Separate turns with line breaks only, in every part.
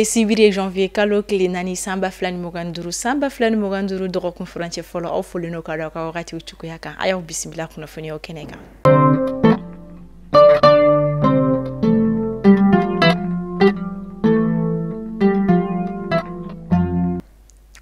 Bi ye sibiri janvier kalo tile 4 san 2025 san 2025 dɔgɔkun furancɛ fɔlɔ aw folen don ka da aw ka wagatiw cogoya kan. A y'aw bisimila kunnafoniyaw kɛnɛ kan.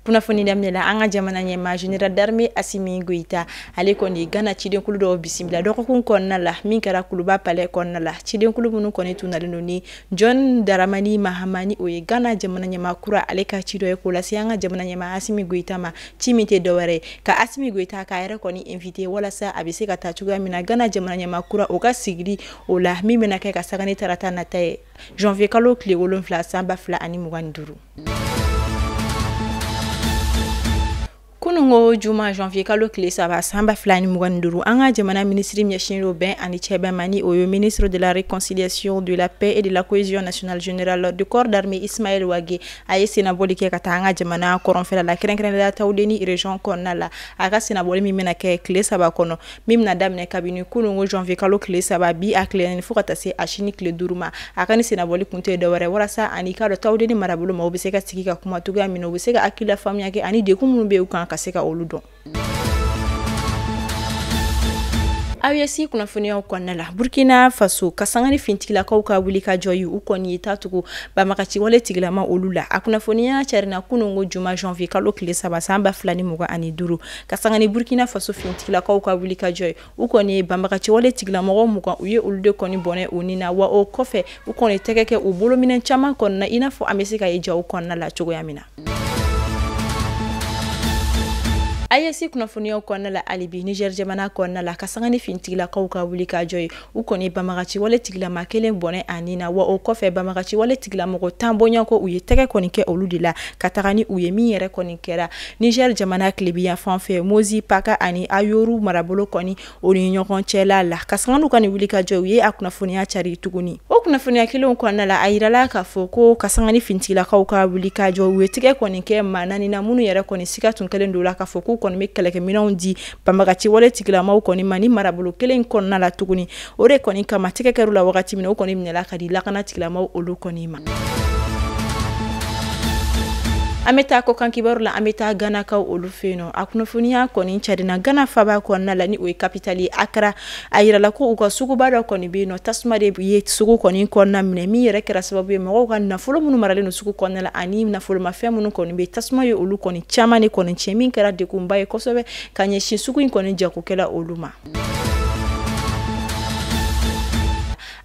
Kunnafoni daminɛ la, an ka jamana ɲɛmaa général d'armée Assimi Goïta, ale kɔni Gana cidenkulu dɔw bisimila dɔgɔkun kɔnɔna la min kɛra Kuluba palais kɔnɔna la. Cidenkulu minnu kɔni tun nalen don ni John Dramani Mahama, ni o ye Gana jamana ɲɛmaa kura, ale ka ci dɔ ye k'o lase an ka jamana ɲɛmaa Assimi Goïta ma. Ci min tɛ dɔwɛrɛ ye ka Assimi Goïta k'a yɛrɛ kɔni invité walasa a bɛ se ka taa cogoya min na Gana jamana ɲɛmaa kura o ka sigili o la, min bɛna kɛ ka sanga ni tarata nata ye janvier kalo tile 7 san 2025. Kunungo juma janvier kalo tile 3 san 2025, an ka jamana minisiri ɲɛsinnen don bɛn ani cɛbɛn ma, ni o ye ministre de la réconciliation, de la paix et de la cohésion nationale, général de corps d'armée Ismaël Wagué, a ye sennabɔli kɛ ka taa an ka jamana kɔrɔnfɛla la, kɛrɛnkɛrɛnnenya la Tawudeni région kɔnɔna la. A ka sennabɔli min bɛna kɛ tile 3 kɔnɔ, min bɛna daminɛ kabini kunungo janvier kalo tile 3 bi a tile 4 fo ka taa se a sini tile 5 ma. A ka ni sennabɔli kun tɛ dɔwɛrɛ walasa ani k'a dɔn Tawudeni marabolo ma u bɛ se ka sigi ka kuma cogoya min na, u bɛ se ka hakilila faamuya kɛ ani degun minnu bɛ yen u kan ka se ka olu dɔn. AES kunnafoniyaw kɔnɔna la, Burkina Faso ka sanga ni fintigilakaw ka wuli ka jɔ ye, u kɔni ye taa tugu banbagaci wale tigilama olu la. A kunnafoniya carinna kunungo juma janvier kalo tile 3 san 2025, ka sanga ni Burkina Faso fintigilakaw ka wuli ka jɔ ye, u kɔni ye banbagaci wale tigilamɔgɔ 20, u ye olu de kɔni bɔnɛ u ni na. Wa o kɔfɛ u kɔni tɛgɛ kɛ u bolominɛn caman kɔnɔna, i n'a fɔ an bɛ se ka ye jaw kɔnɔna la cogoya min na. AES kunnafoniyaw kɔnɔna la hali bi, Niger jamana kɔnɔna la, ka sanga ni fintigilakaw ka wuli ka jɔ ye, u kɔni banbagaci wale tigilama kelen bɔnɛ a ni na. Wa o kɔfɛ banbagaci wale tigilamɔgɔ 10 bɔɲɔgɔnko u ye tɛgɛ kɔni kɛ olu de la ka taga ni u ye, min yɛrɛ kɔni kɛra Niger jamana tilebiyanfan fɛ Mozi Paka ani Ayoru marabolo kɔni o ni ɲɔgɔn cɛla la. Ka sanga n'u ka nin wuli ka jɔ, u ye a kunnafoniya cari tuguni. O kunnafoniya kelenw kɔnɔna la, a yirala k'a fɔ ko ka sanga ni fintigilakaw ka wuli ka jɔ, u ye tɛgɛ kɔni kɛ maa 4 na minnu yɛrɛ kɔni siga tun kɛlen don la k'a fɔ k'u kɔni bɛ kɛlɛkɛminɛnw di banbagaci wale tigilamaw kɔni ma ni marabolo kelen kɔnɔna la tuguni. O de kɔni kama tɛgɛ kɛr'u la wagati min na, o kɔni minɛla ka di lakana tigilamaw olu kɔni ma. An bɛ taa kɔkan kibaru la, an bɛ taa Ganakaw olu fɛ yen nɔ. A kunnafoniya kɔni carinna Gana faba kɔnɔna la, ni o ye capitale ye Accra. A yirala ko u ka suguba dɔ kɔni bɛ yen nɔ, tasuma de ye sugu kɔni kɔnɔna minɛ, min yɛrɛ kɛra sababu ye mɔgɔw ka nafolo minnu maralen don sugu kɔnɔna la ani nafolomafɛn minnu kɔni bɛ yen, tasuma ye olu kɔni caman de kɔni tiɲɛ, min kɛra degunba ye kosɛbɛ ka ɲɛsin sugu in kɔni jagokɛla olu ma.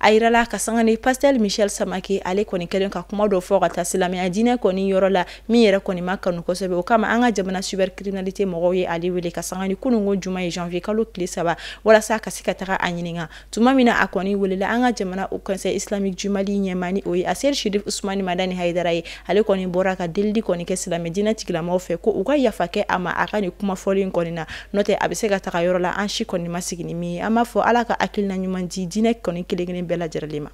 A yirala ka sanga ni pasteur Michel Samake, ale kɔni kɛlen ka kuma dɔ fɔ ka taa silamɛya diinɛ kɔni yɔrɔ la, min yɛrɛ kɔni ma kanu kosɛbɛ. O kama an ka jamana cybercriminalité mɔgɔw ye ale wele ka sanga ni kunungo juma ye janvier kalo tile 3 walasa ka se ka taga a ɲininka. Tuma min na a kɔni welela an ka jamana au conseil islamique du Mali ɲɛmaa, ni o ye Aseri Chérif Ousmane Madani Haidara ye, ale kɔni bɔra ka delili kɔni kɛ silamɛ diinɛ tigilamɔgɔw fɛ ko u ka yafa kɛ a ma a ka nin kuma fɔlen kɔni na, n'o tɛ a bɛ se ka taga yɔrɔ la an si kɔni ma sigi ni min ye. An b'a fɔ Ala ka hakilina ɲuman di diinɛ kɔni kelen kelen bɛɛ lajɛlen ma.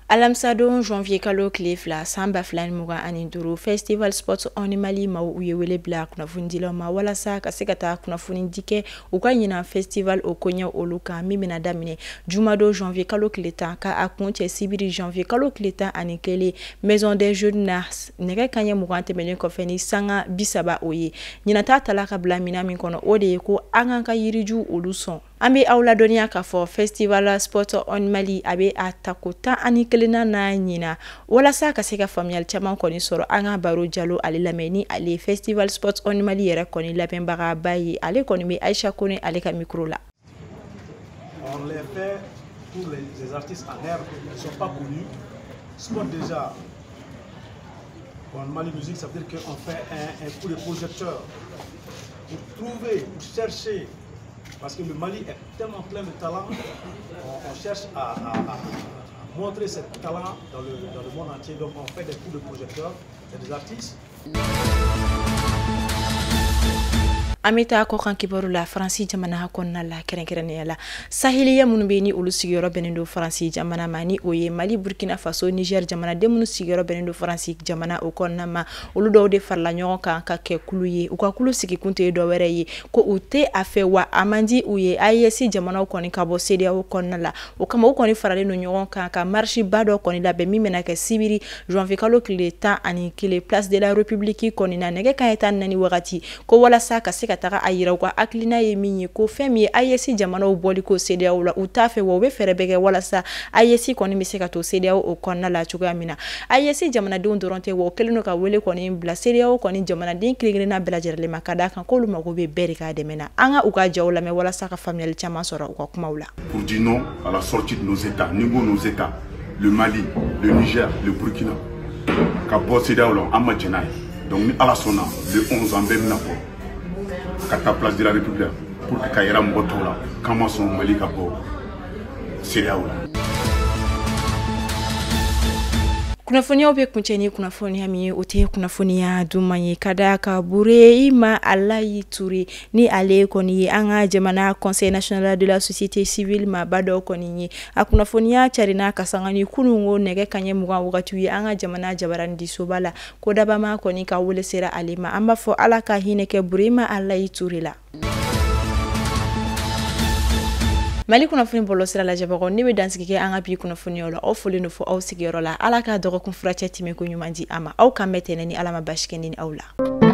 Alamisadon janvier kalo tile 2 san 2025, Festival Sport on Mali maaw u ye wele bila kunnafonidilaw ma walasa ka se ka taa kunnafoni di kɛ u ka ɲinan festival o koɲɛ olu kan, min bɛna daminɛ jumadon janvier kalo tile 10 ka a kuncɛ sibiri janvier kalo tile 11 Maison des Jeunes na nɛgɛ kanɲɛ 20 tɛmɛnen kɔfɛ ni sanga 30 o ye. Ɲinan ta tala ka bila minɛn min kɔnɔ, o de ye ko an k'an ka yirijuw olu sɔn. An bɛ aw ladɔnniya k'a fɔ Festival Sport on Mali a bɛ a tako 11nan na ɲinan. Walasa ka se ka faamuyali caman kɔni sɔrɔ, an ka Baro Jalo ale lamɛn, ni ale ye Festival Sport on Mali yɛrɛ kɔni labɛnbagaba ye. Ale kɔni bɛ Aïcha Kone ale ka micro la.
On les fait pour les artistes en herbe qui ne sont pas connus. Sport déjà, en Mali Musique, ça veut dire qu'on fait un coup de projecteur pour trouver, pour chercher. Parce que le Mali est tellement plein de talents, on cherche à montrer ce talent dans le monde entier. Donc on fait des coups de projecteur, c'est des artistes.
An bɛ taa kɔkan kibaru la Faransi jamana kɔnɔna la kɛrɛnkɛrɛnnenya la sahiliya minnu bɛ ni olu sigiyɔrɔ bɛnnen don Faransi jamana ma ni o ye Mali, Burkina Faso, Niger jamanaden minnu sigiyɔrɔ bɛnnen don Faransi jamana o kɔnɔna ma, olu dɔw de farala ɲɔgɔn kan ka kɛ kulu ye. U ka kulu sigikun tɛ dɔwɛrɛ ye ko u tɛ a fɛ wa a man di u ye AES jamanaw kɔni ka bɔ CEDEAO kɔnɔna la. O kama u kɔni faralen don ɲɔgɔn kan ka marche ba dɔ kɔni labɛn min bɛna kɛ sibiri janvier kalo tile 11 place de la République kɔni na nɛgɛ kanɲɛ 14 wagati, ko walasa ka se ka taga a yira u ka hakilina ye min ye ko fɛn min ye AES jamanaw bɔli ko CEDEAO la u t'a fɛ, wa u bɛ fɛɛrɛ bɛɛ kɛ walasa AES kɔni bɛ se ka to CEDEAO o kɔnɔna la cogoya min na. AES jamanadenw dɔrɔn tɛ, wa o kɛlen don ka wele kɔni bila CEDEAO kɔni jamanaden kelen-kelenna bɛɛ lajɛlen ma ka d'a kan k'olu mago bɛ bɛɛ de ka dɛmɛ na. An ka u ka jaw lamɛn walasa ka faamuyali caman sɔrɔ u ka kumaw la.
Pour dire non à la sortie de nos États, niveau nos États, le Mali, le Niger, le Burkina, ka bɔ CEDEAO la an ma jɛn n'a ye. Donc ni Ala sɔnna le 11 an bɛɛ bɛna bɔ ka taa place de la République pour que ka yira mɔgɔ tɔw la k'an ma sɔn Mali ka bɔ CEDEAO la.
Kunnafoniyaw bɛ kuncɛ ni kunnafoniya min ye, o tɛ kunnafoniya duman ye ka da ka Burehima Alayi Ture ni ale kɔni ye an ka jamana Conseil national de la société civile maaba dɔ kɔni ye. A kunnafoniya carinna ka sanga ni kununko nɛgɛ kanɲɛ 20 wagatiw ye an ka jamana jabaranidisoba la, ko dabama kɔni ka wele sera ale ma. An b'a fɔ Ala ka hinɛ kɛ Burehima Alayi Ture la. Mali kunnafoni bɔlɔlɔsira lajɛbagaw, ne bɛ dansigi kɛ an ka bi kunnafoniyaw la. Aw folen don fɔ aw sigiyɔrɔ la. Ala ka dɔgɔkun furacɛ tɛmɛ ko ɲuman di a ma. Aw kan bɛn tɛnɛn ni Ala ma basi kɛ ni aw la.